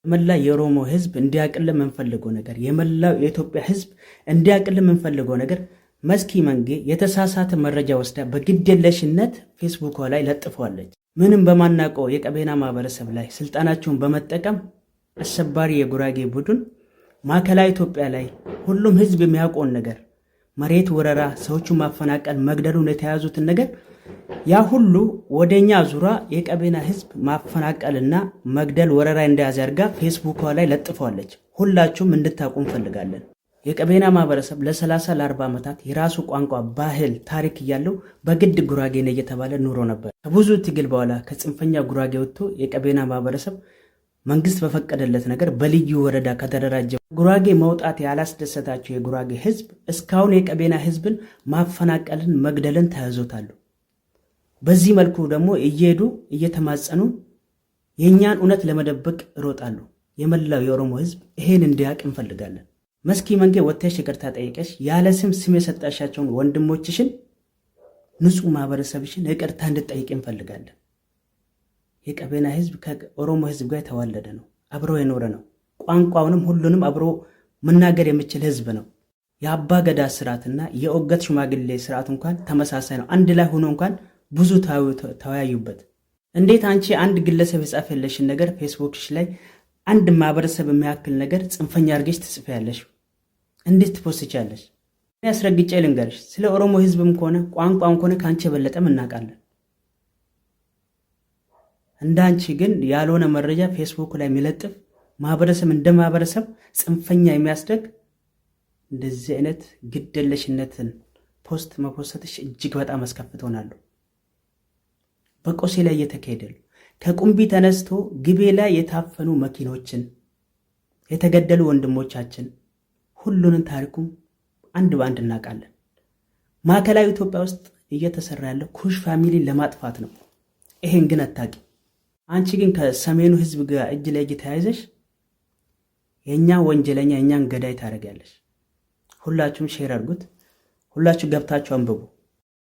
የመላ የኦሮሞ ህዝብ እንዲያቅልን የምንፈልገው ነገር፣ የመላው የኢትዮጵያ ህዝብ እንዲያቅልን የምንፈልገው ነገር፣ መስኪ መንጌ የተሳሳተ መረጃ ወስዳ በግዴለሽነት ፌስቡኳ ላይ ለጥፈዋለች። ምንም በማናውቀው የቀቤና ማህበረሰብ ላይ ስልጣናቸውን በመጠቀም አሸባሪ የጉራጌ ቡድን ማዕከላዊ ኢትዮጵያ ላይ ሁሉም ህዝብ የሚያውቀውን ነገር፣ መሬት ወረራ፣ ሰዎቹን ማፈናቀል፣ መግደሉን የተያዙትን ነገር ያ ሁሉ ወደኛ ዙራ የቀቤና ህዝብ ማፈናቀልና መግደል ወረራ እንደያዘ አድርጋ ፌስቡኳ ላይ ለጥፈዋለች። ሁላችሁም እንድታውቁ እንፈልጋለን። የቀቤና ማህበረሰብ ለ30 ለ40 ዓመታት የራሱ ቋንቋ፣ ባህል፣ ታሪክ እያለው በግድ ጉራጌ ነው እየተባለ ኑሮ ነበር። ከብዙ ትግል በኋላ ከጽንፈኛ ጉራጌ ወጥቶ የቀቤና ማህበረሰብ መንግስት በፈቀደለት ነገር በልዩ ወረዳ ከተደራጀ ጉራጌ መውጣት ያላስደሰታቸው የጉራጌ ህዝብ እስካሁን የቀቤና ህዝብን ማፈናቀልን፣ መግደልን ተያዞታሉ። በዚህ መልኩ ደግሞ እየሄዱ እየተማጸኑ የእኛን እውነት ለመደበቅ ይሮጣሉ። የመላው የኦሮሞ ህዝብ ይሄን እንዲያውቅ እንፈልጋለን። መስኪ መንጌ፣ ወጥተሽ ይቅርታ ጠይቀሽ ያለ ስም ስም የሰጠሻቸውን ወንድሞችሽን፣ ንጹህ ማህበረሰብሽን ይቅርታ እንድጠይቅ እንፈልጋለን። የቀቤና ህዝብ ከኦሮሞ ህዝብ ጋር የተዋለደ ነው፣ አብሮ የኖረ ነው። ቋንቋውንም ሁሉንም አብሮ መናገር የሚችል ህዝብ ነው። የአባ ገዳ ስርዓትና የኦገት ሽማግሌ ስርዓት እንኳን ተመሳሳይ ነው። አንድ ላይ ሆኖ እንኳን ብዙ ተወያዩበት። እንዴት አንቺ አንድ ግለሰብ የጻፈለሽን ነገር ፌስቡክሽ ላይ አንድ ማህበረሰብ የሚያክል ነገር ጽንፈኛ አድርገሽ ትጽፊያለሽ? እንዴት ትፖስቻለሽ? እኔ አስረግጬ ልንገርሽ፣ ስለ ኦሮሞ ህዝብም ከሆነ ቋንቋም ከሆነ ከአንቺ የበለጠም እናውቃለን። እንዳንቺ ግን ያልሆነ መረጃ ፌስቡክ ላይ የሚለጥፍ፣ ማህበረሰብ እንደ ማህበረሰብ ጽንፈኛ የሚያስደግ እንደዚህ አይነት ግደለሽነትን post መፖሰትሽ እጅግ በጣም አስከፍቶናል። በቆሴ ላይ እየተካሄደ ነው። ከቁምቢ ተነስቶ ግቤ ላይ የታፈኑ መኪኖችን፣ የተገደሉ ወንድሞቻችን ሁሉንም ታሪኩም አንድ በአንድ እናውቃለን። ማዕከላዊ ኢትዮጵያ ውስጥ እየተሰራ ያለው ኩሽ family ን ለማጥፋት ነው። ይሄን ግን አታውቂ። አንቺ ግን ከሰሜኑ ህዝብ ጋር እጅ ለእጅ ተያይዘሽ የእኛ ወንጀለኛ፣ የእኛን ገዳይ ታደርጊያለሽ። ሁላችሁም share አድርጉት። ሁላችሁ ገብታችሁ አንብቡ።